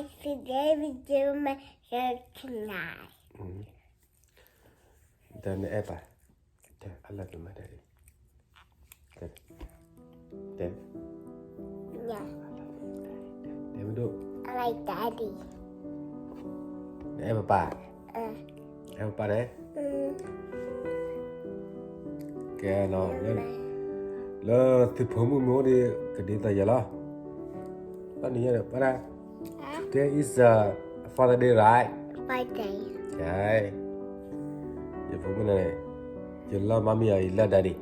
Today we do my hair tonight. ဒီးနအဲၣ်ပၢ်, တဲ I love you, my daddy. တဲ, တဲ, Yeah. I love you, daddy. တဲမ့ၢ်ဒိၣ်, I like daddy. နအဲၣ်ပၢ်ပၢ်, အဲၣ်ပၢ်ပၢ်န့ၣ်, ကဲနီၤ, လၢသုးဖိမုၣ်မ့ၢ်အိၣ်ဒီး ကဒ်သိးယၤလီၤ. ဘၣ်နံၤညါဒီး ဘၣ်ဒၣ်, today is a Father Day, right? Father Day. ယဖိမုၣ်န့ၣ်, ယလၢမါမ့ၢ်ယၤ ယလၢ daddy.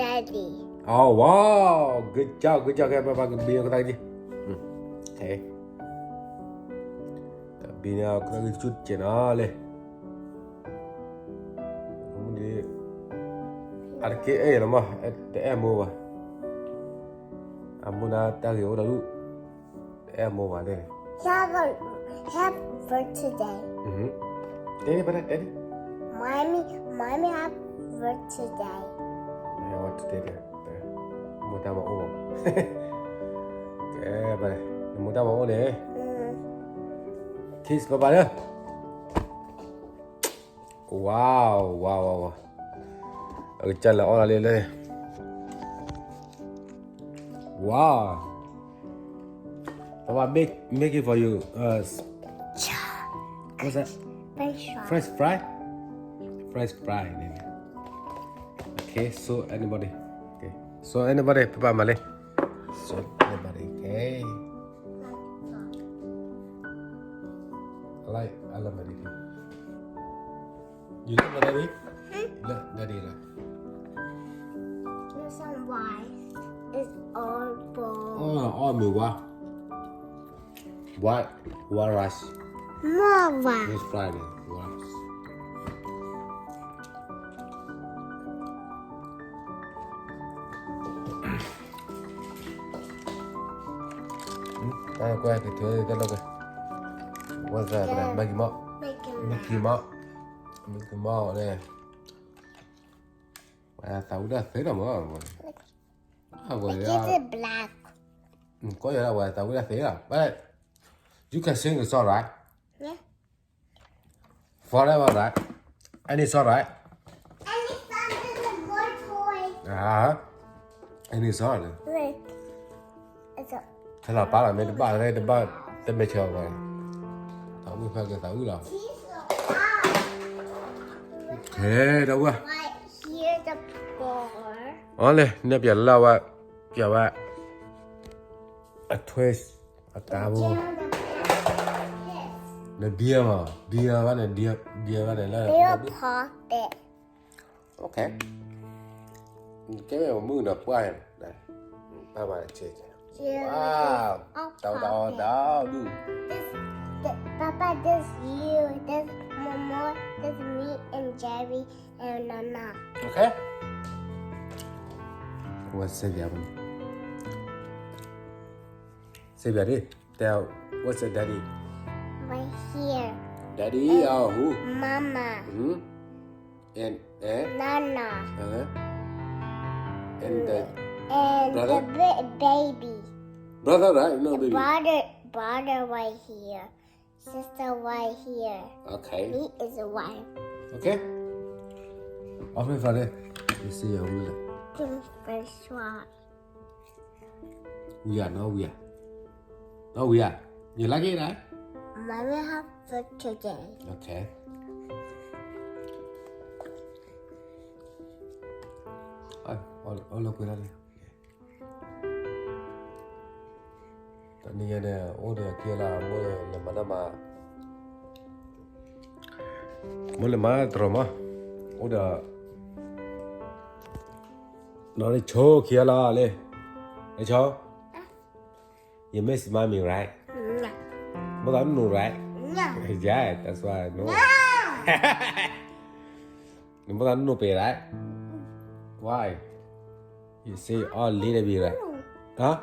Daddy. Oh, wow, good job, good job. ကဲ ပၢ်ပၢ်ကဘံကသးက့ၤ, ကဘံန့ၣ်ကသးက့ၤဆူတကဲးနီၤလံ. အတက့ၢ်အဲၣ်လီၤမး, တအဲၣ်မိၢ်ဘၣ်, အမိၢ်ဒၣ်တၢ်ဂ့ၤအိၣ်ဒီးဒူၣ်, တအဲၣ်မိၢ်ဘၣ်န့ၣ်, Have a, have work today. တဲဒ် ဘၣ်ဒၣ် တဲဒ်, Mommy, Mommy have work today. တဲဒ်, မိၢ်တၢ်မၤအိၣ်, ကဲ ဘၣ်ဒၣ် နမိၢ်တၢ်မၤအိၣ်န့ၣ်, kiss ပၢ်ပၢ်လၢ Wow, wow, wow, wow. အကစၢ်လဲၤအီၣ်လီၤလံလၢ, wow. Papa make, make it for you. Uh, s- what's that? French fry. French fry? French fry န့ၣ်. Okay, so anybody. Okay. So anybody, ပၢ်ပၢ်မၤလံ. So anybody, okay. I like, I love my daddy. You love my daddy? Hmm? You love daddy, right? This one, why? It's all brown. Oh, all me, why? Why? Why rice? More why? It's Friday. Why rice? ကွၢ်က့ၤ ထွဲတၢ်လီၢ်ကွၢ်, what's that? Mickey Mouse. Mickey Mouse. Mickey Mouse. Mickey Mouse န့ၣ်, ဝဲသးဝံၣ်တၢ်သ့လီၤမး, အဝဲ, It is black. ကီယၤလၢဝဲသးဝံၣ်တၢ်သ့လီၤ, but you can sing a song, right? Yeah. Forever, right? Any song, right? Any song is a good boy. Ah, any song. Wait. It's a ထဲလီၤပာ်လီၤ မ့ၢ်တဘၣ် တဘၣ် တမ့ၢ်ဆၢဝဲ, သးဝံၣ်ဖဲက့ၤသးဝံၣ်လီၤ. Okay, ဒီပုၢ်ဝဲၢ်, right here, the bar. အီၤလဲၣ် နပျဲလၢဝဲ, ပျဲဝဲ, အထွဲ, အတၢ်ဘိ, နဘံမး ဘံဘၣ်န့ၣ်, ဘံဘၣ်န့ၣ်လၢ, Okay. ကဲမ့ၢ်မုၢ်ဒီးပှၢ်, ပၢ်ဘၣ်ဆဲး, wow, တၢ်တၢ်အီၣ်တၢ်ဒူၣ်, Papa, this you, this Momo, this me and Jerry and Nana. Okay. What's the other one? Say daddy. Tell, what's the daddy? Right here. Daddy or who? Mama. Hmm? And, and? Nana. Uh-huh. And the, and the brother? Ba- baby. Brother, right? No, baby. Brother, brother right here. Sister right here. Okay. Me is a wife. Okay. Open for it. You see your wheel. First one. ဝံၤဧါ, နီၢ်ဝံၤဧါ, နီၢ်ဝံၤဧါ, you like it, right? Mommy have food today. Okay. အီၣ်လၢကွံာ်လၢန့ၣ်, တနံၤညါန့ၣ် အိၣ်ဒီးခံလါ မိၢ်လဲၤမၤတၢ်မၤ, မိၢ်လဲၤမၤတရီမး, အိၣ်ဒီး နီၢ်ဆိခံလါလံ, ဆိ, you miss mommy, right? မိၢ်သးနုာ် right? Yeah, that's why I know. နမိၢ်သးနုာ်ပ့ၤ right? Why? You say all little bit, right? Huh?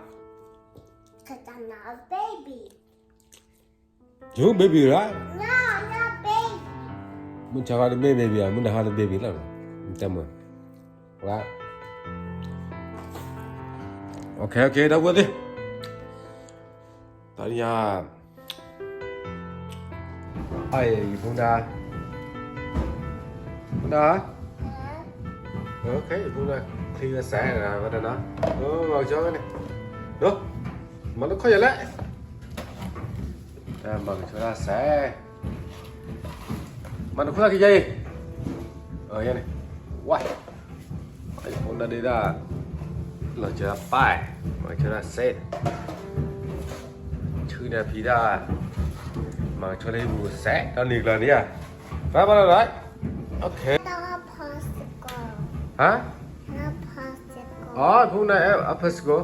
'Cause I'm not a baby. You baby, right? No, I'm not baby. မုၢ်ဆါခီတမ့ၢ် baby ဧါ, မုၢ်နၤခီတ baby လီၤ, တဲမ့ၢ်, right? Okay, okay, ဒီပုၢ်ဝဲၢ်သ့ၣ်, တနံၤညါ, ယဖိဒၣ်, ဖိဒၣ်, ယဖိဒၣ် ချံဝဲစဲးဝဲဒၣ်နီၤ, မၤကဆှီဝဲန့ၣ်, မၤတခီယၤလဲၣ်, မၤကဆှီဒၣ်စဲး, မၤတခီကယဲၢ်အံၤ, ယဲန့ၣ်, ဝါ ယဖိဒၣ်ဒ့ဒၣ်, လီၤစၢၤပၢ်, မၤကဆှီဒၣ်စဲး, ဆူဒၣ်ဖံဒၣ်, မၤကဆှီလၢဟံၣ်ပူၤစဲး ဒီးနံၤကျၢၤန့ၣ်ဧါ, ဘၣ်ဘၣ်လီၤ, ဟါ, အီ ဖိနၢ်အဲၣ်အဖၢစကိ,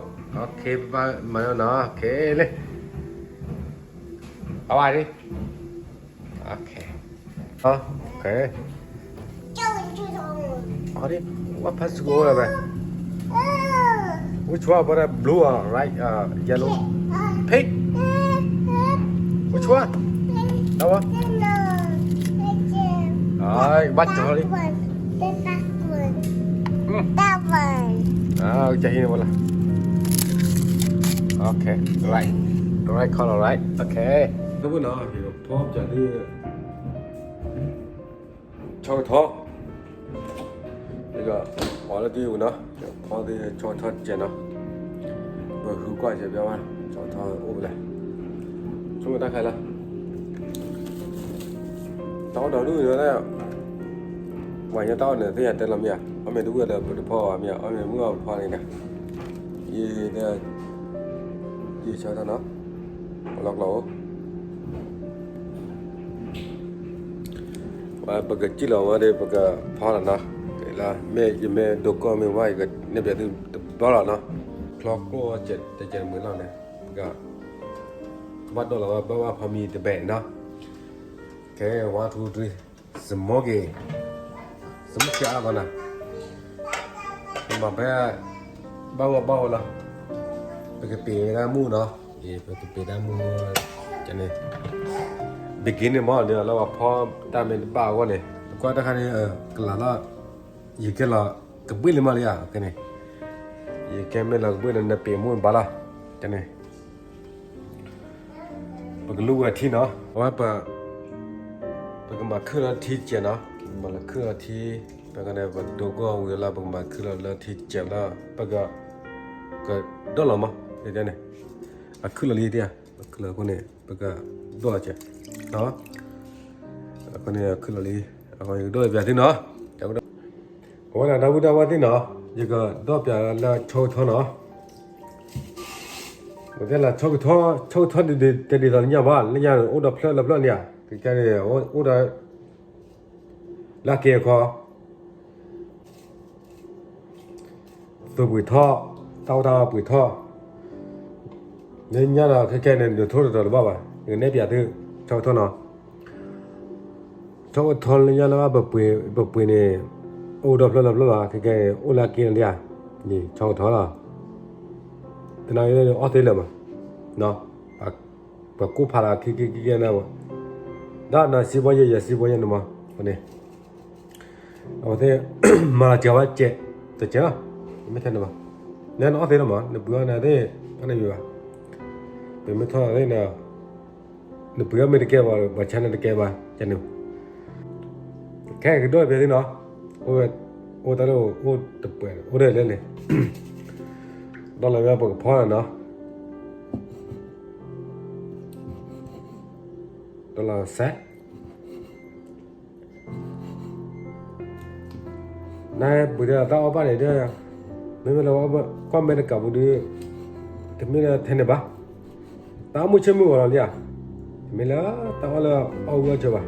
ပၢ်မၤနီၤ, လၢ အဝဲန့ၣ်, Okay. Huh? Okay. What, what supposed to go over? Which one? What, blue or right? Uh, yellow? Pink? Which one? That one? Alright, what the hell? That one. Hmm. That one. Ah, okay, here, wala. Okay, right. The right color, right? Okay. ဖီပျးသ့ၣ်, ဆီကထီ, ပှၤလၢဒ်အံၤနီၤ, ဖီသ့ၣ်ဆီကထီတကဲးနီၤ, ပဃုကွၢ်စဲးဘၣ်, ဆီကထီအိၣ်ဖဲလဲၣ်, ဆိကမိၣ်တၢ်ခဲလၢာ်, တၢ်အီၣ်ဒီးဒူၣ်န့ၣ်, ပှၤညါတၢ်အီၣ်န့ၣ် သ့ၣ်ညါတဲလီၤမ့ၢ်ဧါ, အီၣ်မ့ၢ်တဝံၣ်ဒီးပတဖီဘၣ်မ့ၢ်ဧါ, အီၣ်မ့ၢ်မုၢ်အီၣ်ဖီန့ၣ်ဒီး, ယ, ယဆီကထီနီၤ, ပလီၢ်ကျိာ်အိၣ် ပကစံၣ်လီၤဝဲဒီး ပကဖီလီၤနီၤ, မ့ၢ်ယမ့ၢ်ဒိကီၢ်မ့ၢ်ဝဲ ယကနဲၣ်ပၠးသုတဘျီလီၤနီၤ, ချီကျိၣ်တကဲးတမုာ်လီၤန့ၣ်, ပက, ကဘၣ်ဒိၣ်လီၤဝဲ ဘၣ်ဘၣ်ဖီမံၤတဘဲးနီၤ, ကဲ one two three, smoke it, smoke it အါဘၣ်နီၤ, ပမၤဖဲ, ဘၣ်ဝဲဘၣ်ဝဲလီၤ, ပကပ့ၤဝဲဒၣ်မုၢ်နီၤ, ပကပ့ၤဒၣ်မုၢ်, န့ၣ်, beginning မ့ၢ်န့ၣ် လၢပှၤဖီတၢ်မ့ၢ်တဘၣ်အဂီၢ်န့ၣ် ပကွၢ်တၢ်ခါန့ၣ်, ကလးလီၤ, ယကဲလီၤကဘှ့ၣ်လံမးလံဧါ, န့ၣ်, ယကဲမ့ၢ်လီၤကဘှ့ၣ်န့ၣ် နပ့ၤမုၢ်ဘၣ်လီၤ, န့ၣ် ပကလူဝဲထံနီၤ, အဝဲပ, ပကမၤခုၣ်လၢထံတကဲးနီၤ, ပကမၤလၢခုၣ်လၢထံ, ပကန့ၣ် ပဒိကီၢ်ဝံၤလီၤ ပကမၤခုၣ်လီၤလၢထံတကဲးလီၤ, ပက, ကဒိၣ်လီၤမး, န့ၣ်, အခုၣ်လီၤလံတဧါ, အခုၣ်လီၤအဃိန့ၣ် ပကဒိၣ်လီၤကဲး, အဃိန့ၣ် အခုၣ်လီၤလံ, အဃိန့ၣ် ယကဒိၣ်ပၠးသုနီၤ, အဝဲဒၣ်တၢ်ဝံၣ်တၢ်ဝါသ့ၣ်နီၤ, ယကဒိးပၠးလၢဆီကထီနီၤ, ပတဲလၢဆီကထီ, ဆီကထီတဒ်သိးလၢညါဘၣ်, လၢညါန့ၣ် အိၣ်ဒီးဖျၢၣ်လၢဖျၢၣ်န့ၣ်ဧါ, ခဲကဲန့ၣ် အိၣ်ဒီး, လၢက့ၤအခီ သုးပှ့ၤထီၣ်, တၢ်အိၣ်တၢ်အီပှ့ၤထီၣ်, လၢညါဒီးခဲကဲန့ၣ် ဒုးထိၣ်တတီၤတဘၣ်ဘၣ်, ယကနဲၣ်ပၠးသု, ဆီကထီနီၤ, ဆီကထီလၢညါလၢပပှ့ၤန့ၣ်, အိၣ်ဒီးဖျၢၣ်လၢဖျၢၣ်လီၤ, ခဲကဲန့ၣ် အိၣ်လၢက့ၤလံဧါ, န့ၣ်ဆီကထီလီၤ, တနၤအံၤအီၣ်သ့လၢၤမး, ပှၤကိးဖးလီၤခံခံခံခံန့ၣ်, ဒီးနစံးဘီယဲ ယစံးဘီယဲန့ၣ်မး, အဃိန့ၣ် အဝဲသ့ၣ် မၤလီၤစှၤဝဲစဲး, တစဲးလီၤ, မ့ၢ်ထဲန့ၣ်ဘၣ်, နဲနအီၣ်သ့လီၤမး, နပှ့ၤအီၣ်န့ၣ်သ့ၣ်, တၢ်န့ၣ်မ့ၢ်ဘၣ်, ပမ့ၢ်ထီၣ်သ့ၣ်န့ၣ်, နပှ့ၤအီၣ်မ့ၢ်တကဲဘၣ် ပှၤဆါန့ၣ်တကဲဘၣ်, ကဲန့ၣ်, ခဲကဒိၣ်ပၠးသုနီၤ, အိၣ်တၢ်လၢအိၣ်တပှဲၤ အိၣ်ဒၣ်လဲၣ်န့ၣ်, ဒီးလီၤဝဲပကဖီလီၤနီၤ, ဒီးလီၤစဲး နပှ့ၤဒီးတၢ်အီၣ်ဘၣ်န့ၣ်ဒီး, မ့မ့ၢ်လၢကွၢ်မဲတကးပူၤဒီး, တမ့ၢ်လၢထဲန့ၣ်ဘၣ်, တၢ်အိၣ်မုာ်ဆိကမိၣ်ဂီၤလီၤလံဧါ, တမ့ၢ်လၢတၢ်အီၣ်လၢအီၣ်ဝံၤအီၣ်ဆိဘၣ်,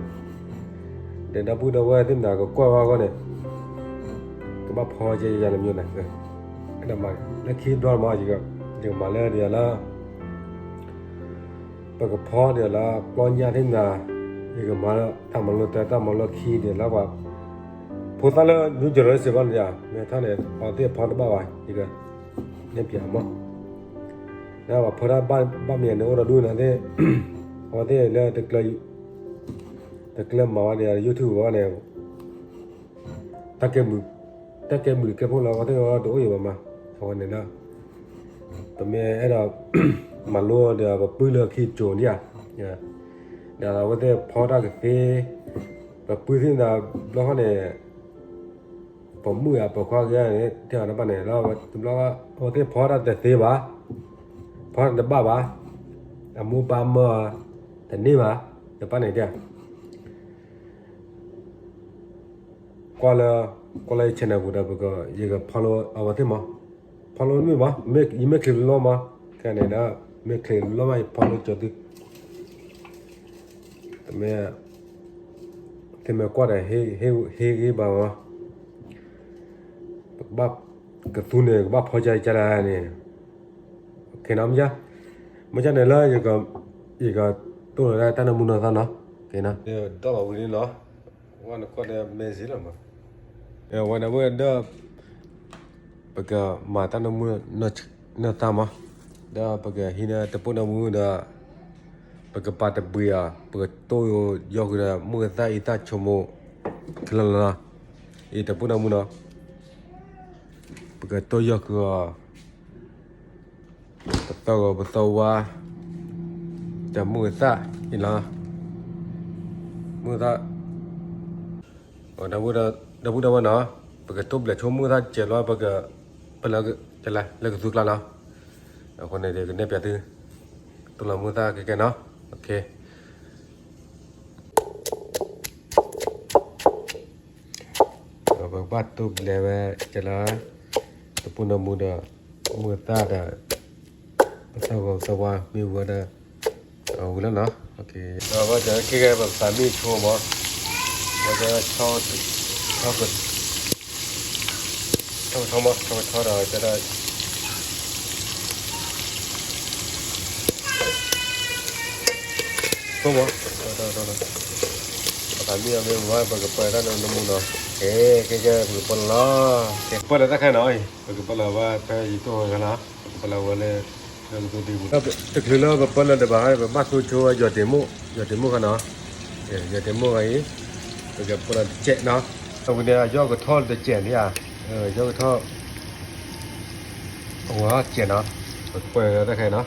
ဒီးဒီပုၢ်ဒီဝဲၢ်သ့ၣ်မတၤကကွၢ်ဝဲအဂီၢ်န့ၣ်, ကဘၣ်ဖီကဲယၤန့ၣ်မ့ၢ်န့ၣ်, အဲၣ်ဒိးမၤလၢခံဘျီမး, ယကမၤလၢဒ်လၢ ပကဖီဒ်လၢကျီညါသ့ၣ်မတၤ, ယကမၤလၢတၢ်မၤလိတၢ် တၢ်မၤလိခံဒ်လၢပှၤ, ဖိသၣ်လၢ new generation ဘၣ်န့ၣ်ဧါ, မ့ၢ်ထီၣ်န့ၣ် အဝဲသ့ၣ်ဖီတဘၣ်ဘၣ်, ယကနဲၣ်ပၠးမး, လၢပှၤဖီတၢ်ဘၣ်မ့ၢ်န့ၣ် အိၣ်ဒီးဒူၣ်န့ၣ်သ့ၣ်, အဝဲသ့ၣ်လၢ တကျၢၤမၤဝဲဒ် YouTube ဘၣ်န့ၣ် တၢ်ကဲမုာ်, တၢ်ကဲမုာ်ကဲဖိလီၤ အဝဲသ့ၣ်တအိၣ်အံၤဘၣ်မး, အဝဲန့ၣ်လၢ ပမ့ၢ်အဲၣ်ဒိး မၤလိဒီး ပပုၢ်လၢခံကိၤဒံးဧါ, ဒီးအဝဲသ့ၣ်ဖီတၢ်ကသ့, ပပုၢ်သ့ၣ်မတၤဘျီဃီန့ၣ်, ပမုၣ်ဧါ ပခွါဂ့ၤန့ၣ် တဲအီၤတဘၣ်န့ၣ် လၢတဘျီဃီ အဝဲသ့ၣ်ဖီတၢ်တသ့ဘၣ်, ဖီတၢ်တဘၣ်ဘၣ်, အမိၢ်ပၢ်မၢအီၤတန့ၢ်ဘၣ်, တဘၣ်န့ၣ်တဲ ကွၢ်လၢ, ကွၢ်လၢယ channel ပူၤဒီး ပက, ယက follow အဝဲသ့ၣ်မး, follow မ့ၢ်မး, ယမ့ၢ်ချံးလီမး, ခဲန့ၣ်ဒီး မ့ၢ်ချံးလီမး ယ follow ကၠီသု, တမ့ၢ်, တမ့ၢ်ကွၢ်ဒီး ဟ့ၣ်ဂံၢ်ဘါမး, ပကဘၣ်, ကသူန့ၣ် ကဘၣ်ဖီကၢကၢလၢန့ၣ်, မ့ၢ်, မ့ၢ်န့ၣ်လၢ ယကတိၢ်လီၤဒၣ်တၢ်နၢမူနီၢ်သၣ်နီၤ, ဒီးလီၤဝံၤလံနီၤ, ဝဲနကွၢ်ဒီး amazing လီၤမး, ဝဲန့ၣ်ဝဲဒီး ပကမၤတၢ်နၢမူနီၢ်သၣ်မး, ဒီးပကဟံးန့ၢ်တပိၢ်နၢမူဒီး ပကပာ်တဘှံးအီၤ, ပကတိၢ်ယီၤဃုာ်ဒီး မုၢ်သၣ်အံသၣ်ဆိကမိၣ်, ခဲလၢာ်လီၤ, အံၤတပိၢ်နၢမူနီၤ, ပကတိၢ်ယီၤဃုာ်အီၤ, ပသီၣ်ဂီၤပသီၣ်ဝါ, ဒီးမုၢ်သၣ်အံၤလီၤ, မုၢ်သၣ် ဒီပုၢ်ဒီဝဲၢ်နီၤ, ပကတိၢ်ဘျဲးဆိမုၢ်သၣ်တစဲးလီၤ, ပက, ပလၢ, လၢကသူကျါလီၤ, အဃိန့ၣ်ဒီးကနဲၣ်ပၠးသု, တိၢ်လီၤမုၢ်သၣ်ကဲကဲနီၤ, ပကဘၣ်တိၢ်ဘျဲးဝဲကဲလီၤ, တပိၢ်နၢမူဒီး, မုၢ်သၣ်ဒီး, ပသီၣ်ဂီၤပသီၣ်ဝါမ့ၢ်ဝံၤဒီး, ဝံၤလီၤနီၤ, ဒီးဝဲကဲကဲပသးမံဆိမး, ဝဲကဲ, ဆီကထီမး, ဆီကထီဒီးကဲဒီး, ဆိမး, ပသးမံအီၤမ့ၢ်ဝံၤ ပကပၢတၢ်နၢမူနီၤ, ကဲကဲကဲ ပကပၢလီၤလီၤ, ကဲပၢလီၤတၢ်ခဲနီၤ, ပကပၢလီၤဝဲဖဲယတိၢ်ဝဲခါနီၤ, ပကပၢလီၤဝဲလၢ, တချုးလၢပပၢလီၤတဘၣ် ပဘၣ်သူဆိဝဲယီၤတ့ၢ်မိၣ်, ယီၤတ့ၢ်မိၣ်ခါနီၤ, ယီၤတ့ၢ်မိၣ်ခါအံၤ, ပကပၢလီၤတစဲးနီၤ, အဝဲန့ၣ် ယီၢ်ကထီၣ်တစဲးန့ၣ်ဧါ, ယီၢ်ကထီၣ်, အဝဲတစဲးနီၤ, ပကပၢလီၤတၢ်ခဲနီၤ,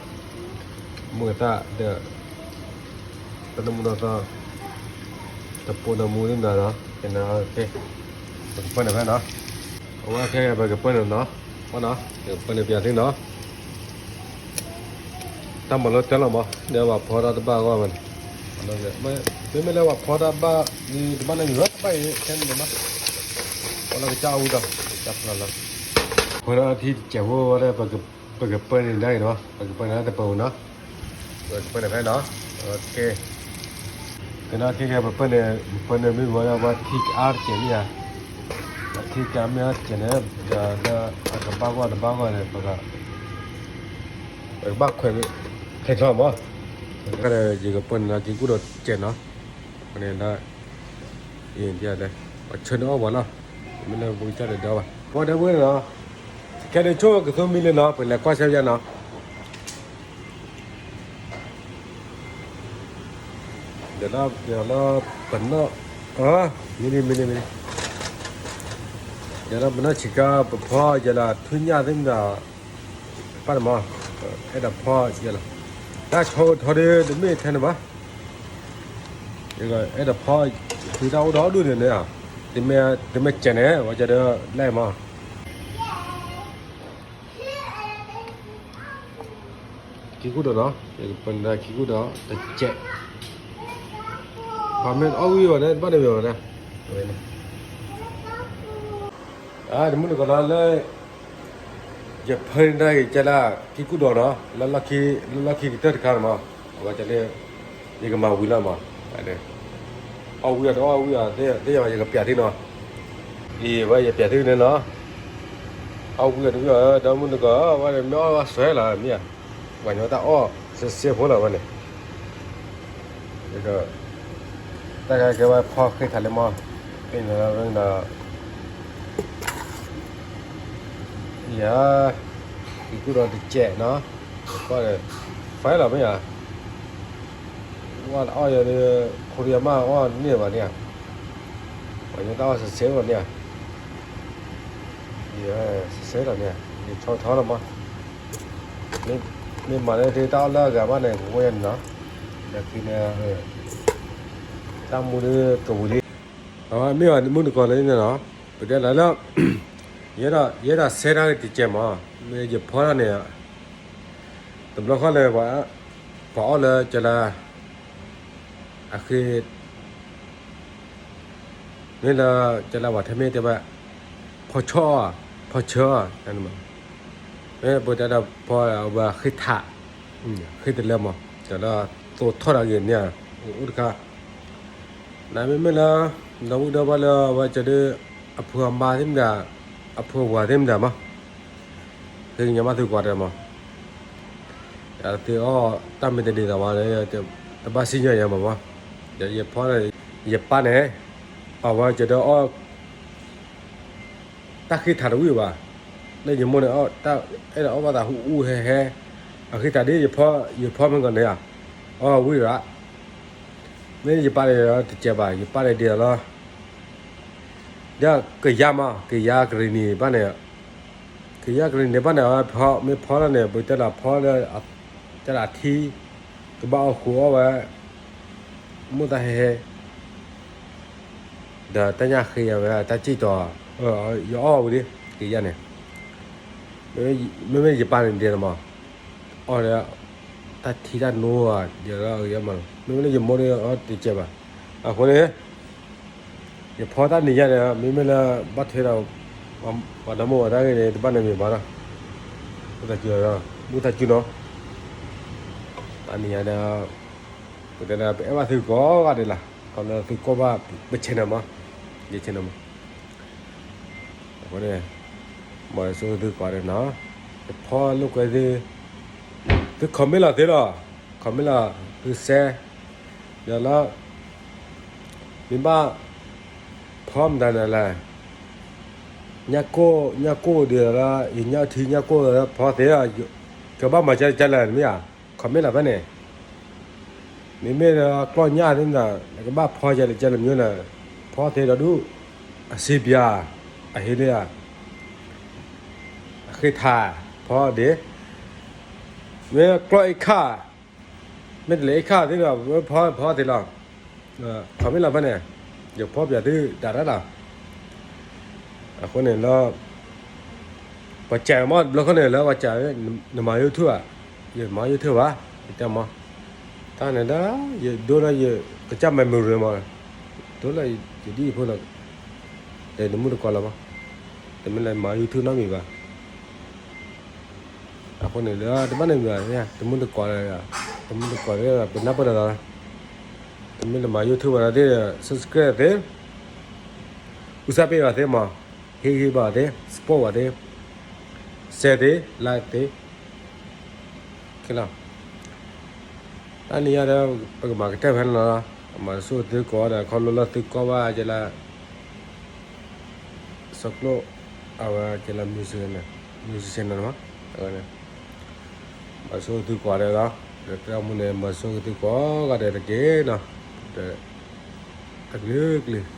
မုၢ်သၣ်ဒီး, တၢ်နၢမူနီၢ်သၣ်, တပိၢ်နၢမူသ့ၣ်မတၤနီၤ, ပကပၢန့ၣ်ဖဲနီၤ, အဝဲခဲပကပၢန့ၣ်နီၤ, ပကပၢန့ၣ်ပၠးသုနီၤ တၢ်မၤလိတဲလီၤမး ဒီးပှၤဖီတၢ်တဘၣ်အဂီၢ်မးန့ၣ်, မ့မ့ၢ်လၢပှၤဖီတၢ်ဘၣ်, တဘၣ်န့ၣ်မ့ၢ်ဘၣ်တဘၣ်အံၤ ခဲန့ၣ်မး, ပှၤလၢကစၢ်အူဒီး ကစၢ်ဖျါလီၤ, ဖီထီၣ်ထံတစဲးဖိဝဲဒၣ် ပကပၢန့ၣ်ဒၣ်အံၤနီၤ, ပကပၢန့ၣ်တပၢၤနီၤ, ပကပၢန့ၣ်ဖဲနီၤ, ကဲနီၤ ခဲကဲ ပပၢန့ၣ် ပပၢန့ၣ်မ့ၢ်ဝဲဒၣ်ပှၤထံကအါတစဲးန့ၣ်ဧါ, ပှၤထံကအါမ့ၢ်အါတစဲးန့ၣ် ဒီးအကဘၣ်ဂီၢ်တဘၣ်ဂီၢ်န့ၣ် ပက ပကဘၣ်ခွဲး ဖဲထီမး, ယကပၢန့ၣ်လၢက့ၤကူၣ်ဒီးတစဲးနီၤ, န့ၣ်လၢ အံၤဒ်လဲၣ်, ပှၤဆၢန့ၢ်အီၣ်ပှၤလီၤ, မ့ၢ်လၢပကစၢ်ဒီးဒီဘၣ် ပှၤဒီပုၢ်ဝဲၢ်နီၤ, ခဲန့ၣ်ဆိကသိမံလံနီၤ ပလဲၤကွၢ်ဆၢပယါနီၤ ဒီးလၢပနီၣ်, မ့ၢ်န့ၣ် မ့ၢ်န့ၣ် မ့ၢ်န့ၣ်, ဒီးလၢပနီၣ်ဆံးခါ ပဖီယဲလၢထူညၣ်သ့ၣ်မတၤ ပၢ်တမး, အဲၣ်ဒိးဖီယဲလီၤ, တၢ်ဆီကထီဒီး တမ့ၢ်ထဲန့ၣ်ဘၣ်, အဲၣ်ဒိးဖီ သုတၢ်အိၣ်ဒီဒူၣ်န့ၣ်န့ၣ်, တမ့ၢ်စဲးန့ၣ် ဝဲကဒီးလဲၣ်မး ခံကူၣ်ဒီးနီၤ, ယကပၢန့ၣ်ခံကူၣ်ဒီးတစဲး, ပှၤမ့ၢ်အီၣ်ဝံၤဘၣ်န့ၣ် ဘၣ်န့ၣ်ဝံၤဘၣ်န့ၣ်, တမုၢ်တကိးဒီးလၢ ယဖၢန့ၢ်တၢ်အံၤ ကဲလၢခံကူၣ်ဒီးနီၤ, လၢလီၢ်ခံကတၢၢ်တခါန့ၣ်မး, အဝဲကဲလၢ ယကမၤဝံၤလီၤမး, အီၣ်ဝံၤအီၤတအီၣ်ဝံၤအီၤ သ့ၣ်ညါဘၣ် ယကပျးသုနီၤ, အံၤဝဲယပျးသုန့ၣ်နီၤ, အီၣ်ဝံၤအီၤတဝံၤအီၤ တမုၢ်တကိး ဝဲမ့ၢ်အီၣ်ဝဲစွဲလီၤမ့ၢ်ဧါ, ပှၤညီတၢ်အီၣ်စ့စ့ဖိလီၤဝဲန့ၣ် တၢ်ကဲကဲဝဲဖီဃ့ထီၣ်လံမး, သ့ၣ်ညါလီၤ, ယၤ, က့ၤကူၣ်ဒီးတစဲးနီၤ, ကီၢ်ဒီး ဖဲလီၤမ့ၢ်ဧါ, ဝဲအီၣ်ယၤဒီး ခိရံယၤမးအီၣ်န့ၢ်ဘၣ်န့ၣ်ဧါ, ပှၤညီတၢ်အီၣ်စ့စ့ဘၣ်န့ၣ်ဧါ, ယၤ, စ့စ့လီၤန့ၣ်ဧါ, ယဆီထီလီၤမး, မ့ၢ်မၤလၢတၢ်အီၣ်လၢအဂၤဘၣ်န့ၣ် ကဝီၤယၤန့ၣ်နီၤ လၢခံန့ၣ် တၢ်မူဒ်ကဝံၤလံ, အမ့ၢ်အီၤမူတကိးလၢန့ၣ်နီၤ, ပတဲလၢလၢ ယဲဒၣ် ယဲဒၣ်စဲတၢ်ဂ့ၢ်တကဲးမး, မ့ၢ်ယဖီတၢ်န့ၣ် တဘျီဃီလၢ ပှၤအီၣ်လၢကလၢ အဃ့ မ့ၢ်လၢ ကလၢပှၤထဲမ့ၢ်တဲဘၣ် ဖီဆီၣ်အီၤ, ဖီဆၢအီၤ, မ့ၢ်ပတဲဒီးဖီဝဲဃ့ထး, ဃ့တလၢမး, ဒီးလၢသိးထီၣ်တၢ်ဂ့ၢ်န့ၣ် အိၣ်တခါ, နမ့မ့ၢ်လၢ ဒီပုၢ်ဒီဝဲၢ်လၢအဝဲကဒုး အဖိအမါသ့ၣ်မတၤ, အဖိအဝၤသ့ၣ်မတၤမး ဃ့ကညးဘၣ်သုကိးဂၤဒဲးမး, သုအီၣ်တၢ်မ့ၢ်တဒ်သိးဘၣ်ဒီး တဘၣ်စံၣ်ညီၣ်ယၤမးမး, ဒီးယဖီ ယပၢ်န့ၣ် အဝဲကဒုးအီၣ် တၢ်ဃ့ထးတဝံၣ်ဘၣ်, လၢယမိၢ်န့ၣ် အဲၣ်ဒိးအီၣ်ဘၣ်သးဟူးဟူးဟဲဟဲ, အဃ့ထးဒ် ယဖီမ့ၢ်ကီးန့ၣ်ဧါ, အီၣ်ဝံၣ်ရၣ်, မ့ၢ်ယပၢ်န့ၣ်တကဲးဘၣ်, ယပၢ်န့ၣ်ဒ်သိးလီၤ, ဒီးကယၤမး ကယၤကရ့ၣ်နံၤဘၣ်န့ၣ်, ကယၤကရ့ၣ်နံၤဘၣ်န့ၣ် အဝဲဖီ မ့ၢ်ဖီလီၤန့ၣ် ပတဲလီၤဖီလၢ တၢ်လၢအထံ ကဘၣ်အီၣ်ဃုာ်အီၣ်ဝဲ မိၢ်သၣ်ဟဲဟဲ ဒီးတၢ်ညၣ်ဃ့ယၤဝဲ တၢ်စံၣ်တီၤ, ယအီၣ်ဝံၤလံ ကယၤန့ၣ်, မ့မ့ၢ်ယပၢ်န့ၣ်ဒ်သိးမး, အီၣ်ဒီး တၢ်ထံတၢ်နိဧါ ဒ်သိးလီၤ, မ့မ့ၢ်လၢယမိၢ်န့ၣ်အီၣ်တကဲးဘၣ်, အဃိန့ၣ် ယဖီတၢ်နံၤညါန့ၣ် မ့မ့ၢ်လၢဘၣ်ထွဲဒီး ပှၤဒီမါဝၤတၢ်ဂ့ၢ်န့ၣ် တဘၣ်နမံၤဘၣ်နီၤ, ဘူၣ်သးစူၤနီၤ, တၢ်နံၤညါဒီး ပတဲဒၣ်ပအဲၣ်ဘၣ်သုကိးဂၤဒဲးလီၤ, ခီဖျိသုကွၢ်ဘၣ်ပ channel မး, ယ channel မး, အဃိန့ၣ် မၤဆိသုကိးဂၤဒဲးနီၤ, ယဖီလိာ်ကွဲသု, သု comment လီၤသ့လီၤ, comment လီၤ, သု share ယၤလီၤ, မ့ၢ်ဘၣ် ဖီမတၤန့ၣ်လဲၣ်, ညၣ်ကိၢ် ညၣ်ကိၢ်ဒ်သိးလၢ ယညၣ်ထံညၣ်ကိၢ်လၢဖီသ့, ကဘၣ်မၤကဲကဲလဲၣ်မ့ၢ်ဧါ, comment လီၤဖဲန့ၣ်, မ့မ့ၢ်လၢကျီၢ်ညၣ်သ့ၣ်မတၤ နကဘၣ်ဖီကဲလဲၣ်ကဲလဲၣ်မ့ၢ်န့ၣ်, ဖီသ့ဒီးဒူၣ်, အစ့ပၠၤ, အဟ့လ့ၣ်ဧါ, အဃ့ထး, ဖီဒ့, မ့ၢ်ကျီၢ်အ့ၣ်ခၣ်, မ့ၢ်တလဲၤအ့ၣ်ခၣ်သ့ဒီး ဖီ ဖီသ့လီၤ, comment လီၤဖဲန့ၣ်, ယဖီပၠးသုဒၣ်တၢ်လီၤ, အဃိန့ၣ်လၢ ပှၤစံးမးတဘျီဃီန့ၣ်လၢပှၤစံး, နမၤ YouTube ဧါ, ယမၤ YouTube ဘၣ်, ယတဲမး, တၢ်န့ၣ်ဒၣ် ယဒိလၢယကစၢ် memory မး, ဒိလၢယဒ်ယဖိလီၤ, ဒီးတမုၢ်တကိးလီၤမး, တမ့ၢ်လၢမၤ YouTube နီတမံၤဘၣ် အဃိန့ၣ်လၢတဘၣ်န့ၣ်မ့ၢ် တမုၢ်တကိး, တမုၢ်တကိး ပနၢ်ပၢၢ်ဒီး, တမ့ၢ်လၢမၤ YouTube ဘၣ်ဒီးသ့ၣ် subscribe သ့ၣ်, အူစၢ်ပ့ၢ်ဘၣ်သ့ၣ်မး, ဟ့ၣ်ဂံၢ်ဘါသ့ၣ် support ဘၣ်သ့ၣ်, share သ့ၣ် like သ့ၣ်, ခဲလၢာ်, တၢ်နံၤညါဒီး ပကမၤကတၢၢ်ဖဲန့ၣ်လီၤ, မၤဆိသုကိးဂၤဒဲး ခီဖျိလၢသုကွၢ်ဘၣ်ကဲလၢ စီၤကျိၣ် အဝဲကဲလၢ musician န့ၣ်မး, အဝဲန့ၣ် မၤဆိသုကိးဂၤဒဲးလီၤ, ဒီးတၢ်မူန့ၣ် မၤဆိသုကိးဂၤဒဲးတက့ၢ်နီၤ, ဒီး တကလုာ်ကလုာ်